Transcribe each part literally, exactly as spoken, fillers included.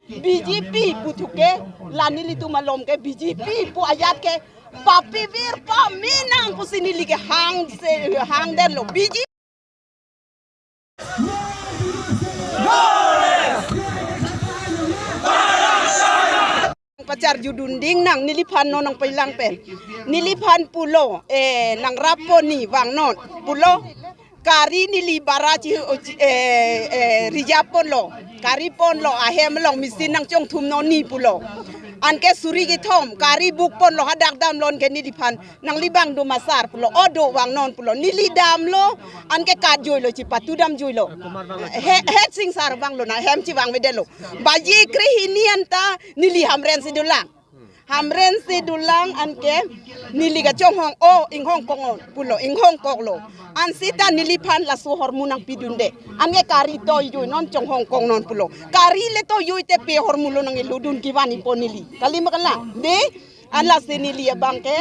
B J P pu thu ke, la nelitum alom ke B J P pu ajat ke papi vir pame nang pusi neli ke hang se hang den lo. B J P pacharjudun ding nang, neliphan non nangpailang pen. Neliphan pulo, eh, nangrap pon ni vangnon pulo. Kari neli bara chi, eh, eh, reserve ponlo. Kari ponlo, ahem along machine nangchongthum non ni pulo. Anke suri kethom, kari buk ponlo, hadak damlo anke neliphan, nangli bang do ma sar pulo, o do vangnon pulo. Neli damlo, anke kat joilo, chipatu dam joilo. He, het sing sar vanglo, na hem chevang vedetlo. Baji krehini anta neli Hamren si dolang. Hamren si dolang anke neli kachonghong, o inghong kongnon pulo, inghong koklo. An seta neliphan laso hormu nangpidunde. Anke kari toyoi non chonghong kongnon pulo. Kari le toyoi te pe hormu lo nang-eludun kevan-i pon neli. Kali ma kalang. De, an lasi neli abang ke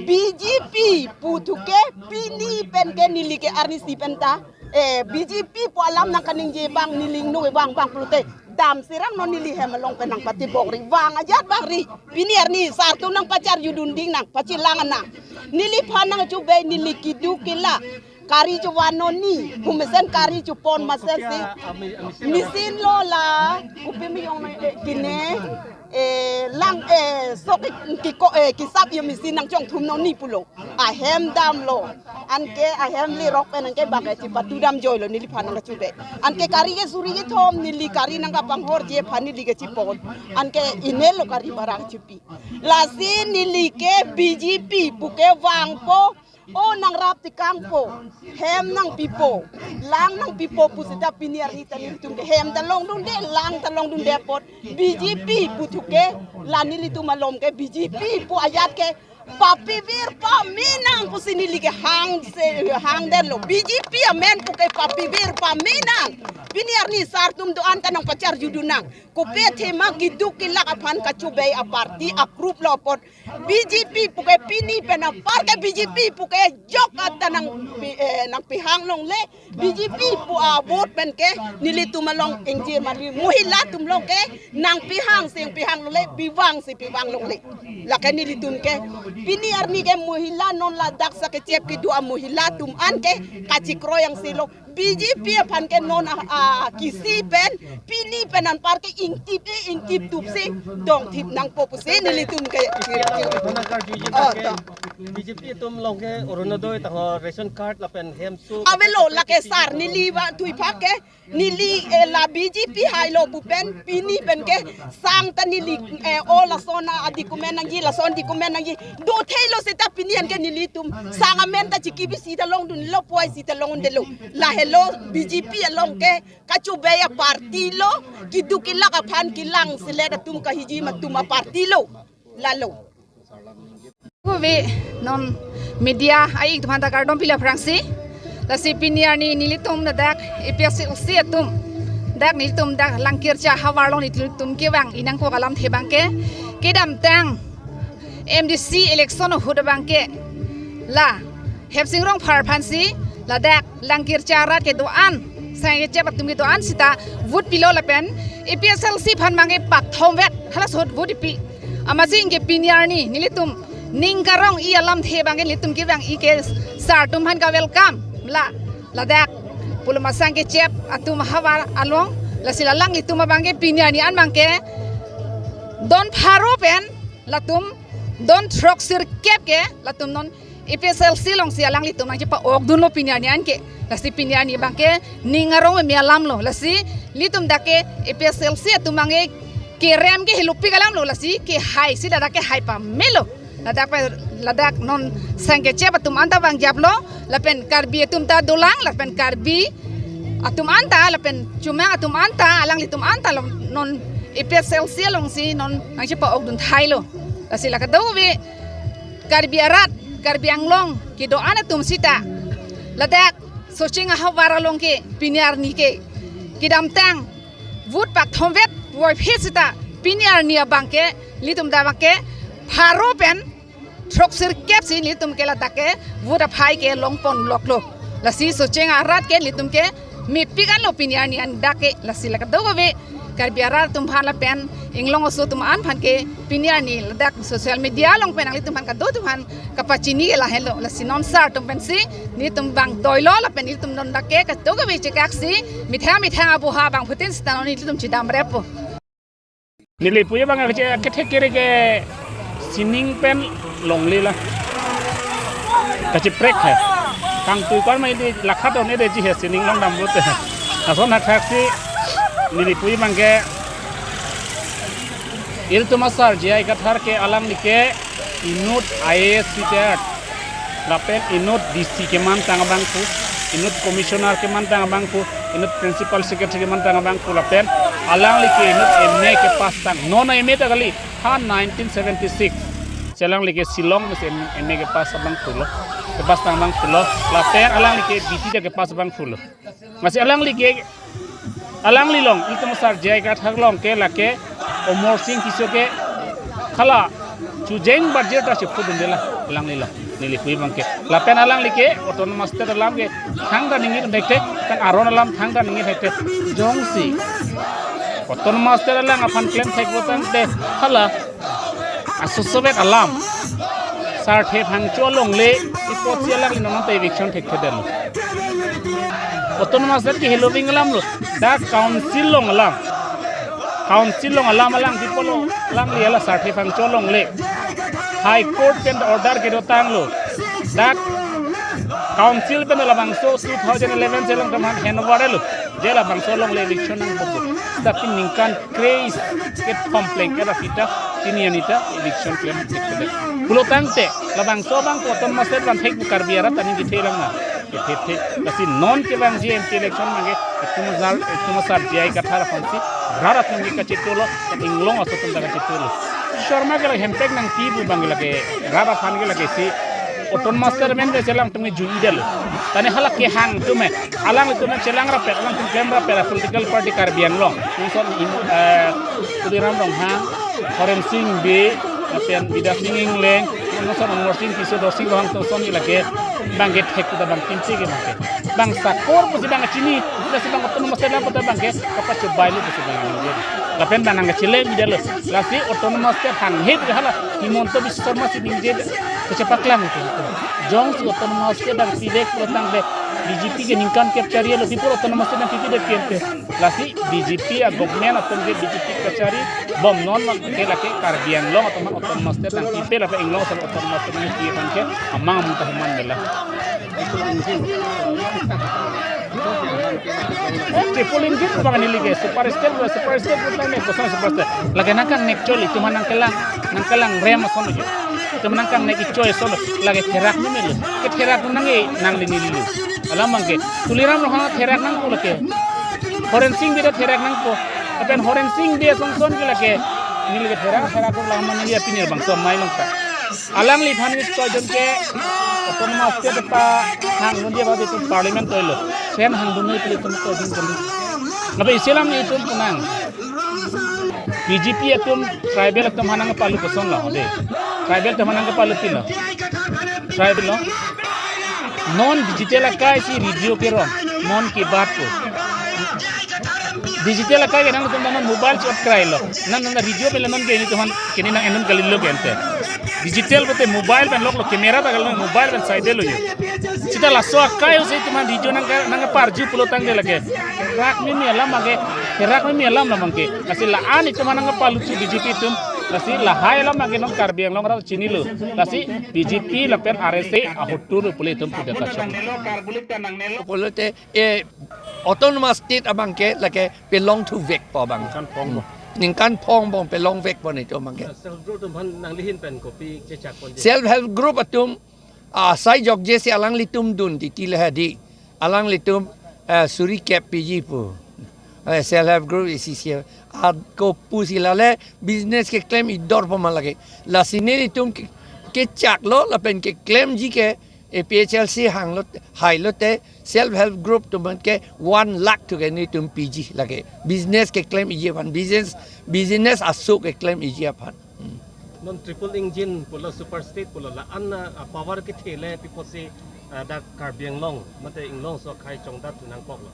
B J P pu thu ke pini pen ke neli ke arnisi pen ta, eh, B J P pu alam nangkaningje abang neli ingno abang bang pulote, dam sirang non neli hem along pen nangpatibok ri. Vang ajat vang ri. Pini arni sar atum nangpacharjudun ding nang, pachelang nang. Neliphan nangchubei neli keduk kelak. Kari chevan non ni, pu mesen kari chepon mesen si. Machine lo la, kopi mejong na, eh, kine, eh, lang, eh, sok ki, ki ko, eh, kisap yo machine nangchongthum non ni pulo. Ahem damlo. Anke ahem lerok pen anke bang ke chipatu dam joilo neliphan nangkachubei. Anke kari ke suri kethom neli kari nangkapanghorji aphan neli kachepon. Anke inelo kari bara kachepi. Lasi neli ke B J P pu ke vangpo, o nangrap tekangpo, hem nangpipo, lang nangpipo pu seta pini arni ta nelitum ke hem ta longdunde, lang ta longdunde apot. B J P pu thu ke, la nelitum alom ke B J P pu ajat ke papi vir pame nang pusi neli ke hang se hang den lo. B J P amen pu ke papi vir pame nang. Pini arni sar atum do-an ta nangpacharjudun nang. Kopi athema keduk kelak aphan kachubei a party a group lo apot. B J P pu ke pini pen apar ke B J P pu ke jok ata nangpi, eh, nangpihang longle. B J P pu a vote pen ke nelitum along ingjir mali. Mohila atum along ke nangpihang si pihang longle, pivang si pivang longle. Lake nelitum ke pini arni ke mohila non ladak sa kechep kedo a mohila atum an ke kachekroikang si lo. B J P aphan ke non a, a, kisi pen, pini pen anpar ke ingtip e, ingtip tup si, dongthip nangpo pusi nelitum ke. Mana karju ji Oh, ke, to. B J P atum along ke Orunodoi ta ho ration card lapen hem so. Avelo lake sar neli ba thui phak ke, neli, eh, la B J P hailo pu pen, pini pen ke, sang ta neli, eh, o lason a document nangji, lason document nangji. Do theilo seta pini an ke nelitum sang amen ta chiki bisi ta longdunlo, puai si ta longdunlo. Lahelo B J P along ke kachubei a party lo, keduk kelak aphan kelang selet atum kahiji ma atum a party lo. Lalo. Kove non media a-ik atum aphanta kardom pilo aphrangsi. Lasi pini arni nelitum ladak A P H L C atum, dak nelitum dak Langkircha ahavar along nelitum kevang-i nangkok alamthe abang ke, kedamtang M D C election ahut abang ke, la Hepsing Rongphar aphansi ladak Langkircha arat kedo-an, sangkechep atum kedo-an seta vote pilo lapen A P H L C aphan abang ke pakthomvet halaso ahut vote pi. Amatsi ingke pini arni nelitum ning karong-i alamthe abang ke nelitum kevang-i ke sar atum aphan ka welcome. La ladak pulo ma sangkechep atum ahavar along, lasi la alanglitum abang ke pini arni an abang ke don pharo pen latum don throksirkep ke latum non A P H L C alongsi alanglitum nangchepa-okdunlo pini arni an ke. Lasi pini arni abang ke ning arong meme alam lo. Lasi nelitum dak ke A P H L C atum abang ke kerem ke helopik alam lo. Lasi kehai si ladak kehai pamelo. Ladak pa, ladak non sangkechep atum anta vangjaplo, lapen Karbi atum ta dolang, lapen Karbi atum anta, lapen Chomang atum anta, alanglitum anta lo non A P H L C alongsi non nangchepa-okdun thailo. Lasi la kadokave Karbi arat, Karbi Anglong kedo-an atum seta ladak Socheng ahavar along ke pini arni ke kedamtang vote pakthomvet puvoiphit seta pini arni abang ke nelitum dak abang ke pharo pen throksirkep si nelitum ke ladak ke vote aphai ke longponloklo. Lasi Socheng arat ke nelitum ke mepik anlo pini arni an dak ke. Lasi la kadokave Karbi arat atum aphan lapen inglong aso atum an aphan ke pini arni ladak social media along pen nanglitum aphan kado atum aphan kapachini ke lahenlo, lasi non sar atum pensi nelitum bang doilo lapen nelitum non dak ke kato kave chekaksi methang methang aboha bangphutin seta non nelitum chedam repo. Neli puji abang kache kethek kere ke sining pen longle la. Kacheprek hai. Kangtui kor ma ili lakha do ne deji he sining longdam lote. Lason hakthaksi neli puji abang ke ilitum asar J I Kathar ke alangli ke inut I A S retired. Lapen inut D C kemantang abangphu, inut commissioner kemantang abangphu, inut principal secretary kemantang abangphu lapen alangli ke inut M A kepass tang. Non M A ta kali, ha nineteen seventy-six. Si alangli ke Shillong mesi M A kepass abangphulo. Kepass tang abangphulo. Lapen alangli ke B T ta kepass abangphulo. Masi alangli ke alangli along, ilitum asar J I Kathar along ke lake Amarsing Tisso ke hala chujeng barjir ta chepudunde la alangli along. Neli puji abang ke. Lapen alangli ke autonomous state alam ke thangta ningje thekthe, tang aron alam thangta ningje thekthe. Jongsi autonomous state alam aphan klem thekpo tangte hala asosobet alam sarthe phangcho longle, ipotsi alangli non ta eviction thekthedetlo. Autonomous state ke heloving alamlo, dak council along alam. Council along alam alang tipolo, alangli hala sarthe phangcho longle. High Court pen order kedotanglo. Dak council pen labangso two thousand eleven si alangtum aphan handover lo. Je labangso alongle eviction nangpo. Tapi ningkan kre-isi kethom plengke ra sita pini arni ta eviction klem thekthedet. Pulo tangte labangso abang ke autonomous state vanthek pu Karbi arat aning kethe lang na. Kethe the. Lasi non kevangji M P election abang ke itum asar, itum asar J I Kathar aphansi rat atum ke kachetolo, inglong aso atum ta kachetolo. Sharma ke lake hempek nangpipu abang ke lake rat aphan ke lake si autonomous state amen ke si alangtum ke ju-idetlo. Tane hala kehang atum eh, alanglitum eh chelang rapet, alangtum klem rapet a political party Karbi Anglong. Nangson im-, eh, Tuliram Ronghang, Horen Sing Bey, lapen Bidya Sing Engleng, nangson Amarsing Tisso, Dorsing Ronghang, Toson ke lake abang ke thek kuda abang kimche ke abang ke. Bang sakor pusi abang chini, lasi abang autonomous state alam puta abang ke kapachobailo pusi abang ningje. Lapen abang nangkachele-idetlo. Lasi autonomous state hanghe pu hala Himanta Biswa Sarma si ningje kachepaklang itu. Jongsi autonomous state abang pivek pulo tangte B J P ke ningkan kep chari lo, pi apot autonomous state abang pipedet ke ante. Lasi B J P a government atum ke B J P kachari bom non non ke lake Karbi Anglong atum aphan autonomous state nangpipe lapen inglong aso along autonomous state nangpi aphan ke amang amonit ta human mela. Triple engine abang neli ke super state, super state puta ne koson super state. Lake nangkangnek choli, itum aphan nangkelang, nangkelang rem ason ajo. Itum aphan nangkangnek ichoi ason, lake therak ni melo. Ketherak nang e nang lini lilo. Alam abang ke Tuliram Ronghang therak nangpo lake. Horen Sing Bey ta therak nangpo. Lapen Horen Sing Bey ason son ke lake. Neli ke therak, therak ko lam mane ya pini labangso amei along ta. Alangliphan ni stojon ke autonomous state ta hangdunde ba itum parliament toilo. Sen hangdunde pili itum stojon kali. Lapen isi alam nelitum punang. B J P atum tribal atum aphan nangpalu kosonlo de. Tribal atum aphan nangpalu pilo. Tribal lo. Non digital akai si radio kerong. Mon ki baat ko. Digital akai ke nangtum non mobile chot krailo. Nang nang radio pen non ke nelitum aphan kini nang enun kalilo ke ante. Digital pute mobile pen loklo, camera ta kalilo, mobile pen side lo yo. Sita laso akai usi itum aphan radio nangka, nangkaparju pulo tangte lake. Therak mimi alam abang ke, therak mimi alam abang ke. Lasi la-an itum aphan nangpalu thu B J P atum. Lasi lahai alam abang ke non Karbi Anglong arat chinilo. Lasi B J P lapen R S A ahotur pule itum pudet kachok. Pulote, eh, autonomous state abang ke lake pelong thuvekpo abang. Ningkan phong bom. Hmm. Ningkan phong bom pelongvekpo nelitum abang ke. Self group atum aphan nanglihin pen kopi chechakponji? Self help group atum, ah, asai jokje si alanglitum dun titi le hadi. Alanglitum, eh, suri kep piji pu. Eh, self help group isi si. Ako pusi lale business keklem idorpo ma lake. Lasi nelitum ke, kechaklo lapen keklemji ke A P H L C hanglo, hailote self help group atum aphan ke one lakh thu ke nelitum piji lake. Business keklem iji aphan, business, business aso keklem iji aphan. Hmm. Non triple engine pulo super state pulo la-an, ah, power kethe le pi apotsi, ah, dak Karbi Anglong mate inglong aso akhei chongdat thu nangkoklo?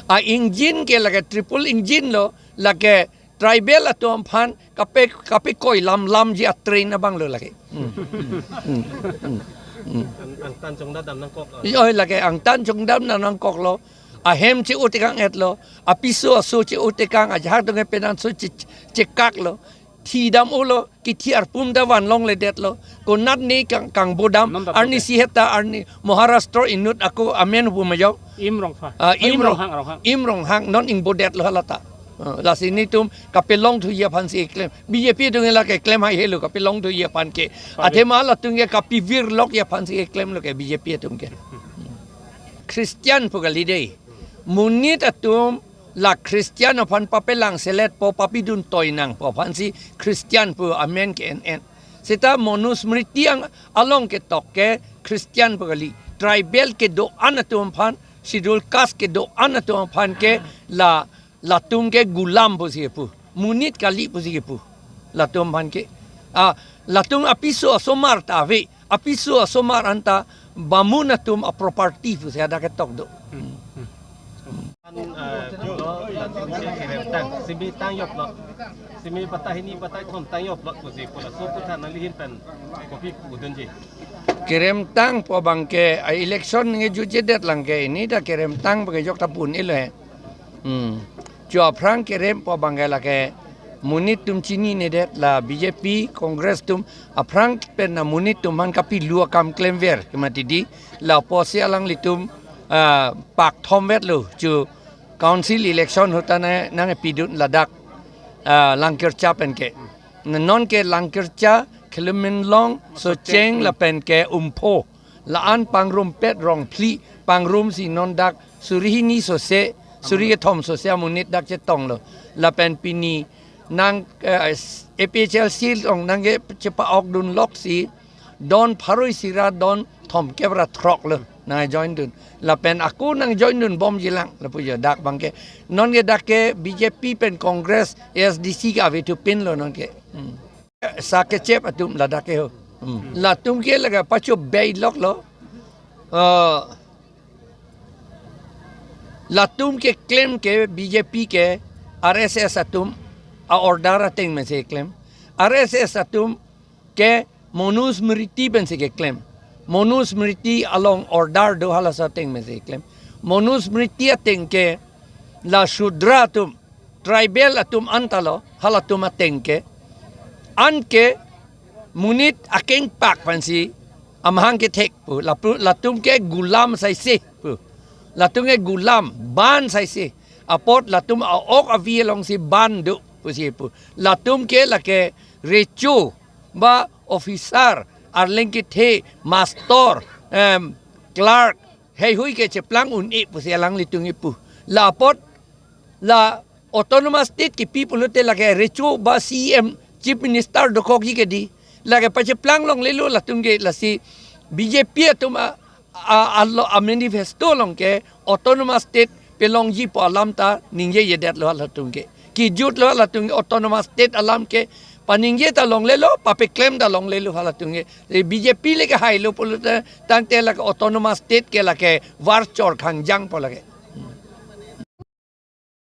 A-engine ke lake triple engine lo, lake tribal atum aphan kape, kapekoi lam lamji a-train abang lo lake. Hmm. Hmm. Hmm. Hmm. Hmm. Ang, angtan chongdam nangkok lo. Oi, lake angtan chongdam nangkok lo. Ahem che-o tekang-et lo. Apiso aso che-o tekang, ajahak dong penang so che, chekak lo. Thi dam-o lo, kithi arpum ta van longledet lo. Konat ne kang, kangbodam, non ta arni bodet. Si heta arni Maharashtra inut ako amen pu ma jok. Im Rongphar. Ah, Im Im Rong-, Ronghang, Ronghang. Im Ronghang, non ingbodet lo halata. Ah, lasi netum kapelongthuji aphan si keklem. B J P atum ke lake klem haihelo kapelongthuji aphan ke. Pare. Athema latum ke kapivirlokji aphan si keklem lo ke B J P atum ke. Christian pu kali dei. Monit atum la Christian aphan papelangseletpo, papidun toi nangpo aphan si Christian pu amen ke-en-en. Seta Manusmriti ang along ketok ke Christian pu kali. Tribal kedo-an atum aphan, schedule caste kedo-an atum aphan ke la, latum ke gulam pusi kepu. Monit kali pusi kepu. Latum aphan ke. Ah, latum apiso asomar ta ave. Apiso asomar anta bamun atum a-property pusi hadak ketok do. Hmm. Hmm. An, eh, jo, latum ke kerem tang, simi tang yop lo. Simi patah ini patah thom tang yop lo pusi pu laso aphuthak nanglihin pen kopi pudunji. Kerem tang pu abang ke, a-election nge jujedet lang ke, ini ta kerem tang pu ke jok ta pun-elo he. Hmm. Jo aphrang kerem pu abang ke lake monit atum chininedet, la B J P, Congress atum aphrang pen na monit atum aphan kapilu akam klemver ke mati dei, la apotsi alanglitum, ah, pak thomvet lo, jo council election ahut ta nang, nangpidun ladak, ah, Langkircha pen ke. Non ke Langkircha, Khiliminlong, Socheng, Socheng, lapen ke Umpho. La-an pangrumpet rong phli, pangrumsi non dak suri hini sose, suri kethom sose amonit dak chetong lo. Lapen pini nang, eh, A P H L C along nangkechepa-okdun loksi, don pharo isi ra don thomkep ra throk lo nangjoindun. Lapen ako nangjoindun bomji lang, lapu jo dak abang ke. Non ke dak ke B J P pen Congress, A S D C ke ave thupin lo non ke. Hmm. Sa kechep atum ladak ke ho. Hmm. Latum ke lake pacho beilok lo. Eh, latum keklem ke B J P ke R S S atum a-order ateng pensi keklem. R S S atum ke Manusmriti pensi keklem. Manusmriti along order do, halaso ateng pensi keklem. Manusmriti ateng ke la Shudra atum, tribal atum anta lo, halatum ateng ke. Anke monit akengpak pensi amahang kethek pu, lapu, latum ke gulam saise pu. Latum ke gulam, ban saise. Apot latum a-ok avi alongsi ban do pusi pu. Latum ke lake recho, ba officer, arleng kethe, master, em, clerk, heihui ke cheplang un-e pusi alanglitum kepu. La apot la autonomous state kipi pulote lake recho ba C E M, Chief Minister dokokji ke dei. Lake pacheplang longlelo latum ke, lasi B J P atum a, a, alo, a-manifesto along ke autonomous state pelongji pu alam ta ningjejedet lo halatum ke. Kijut lo halatum ke, autonomous state alam ke paningje ta longlelo, papeklem ta longlelo halatum ke. E, B J P le ke hailo pulote tangte lake autonomous state ke lake varchor khangjangpo lake.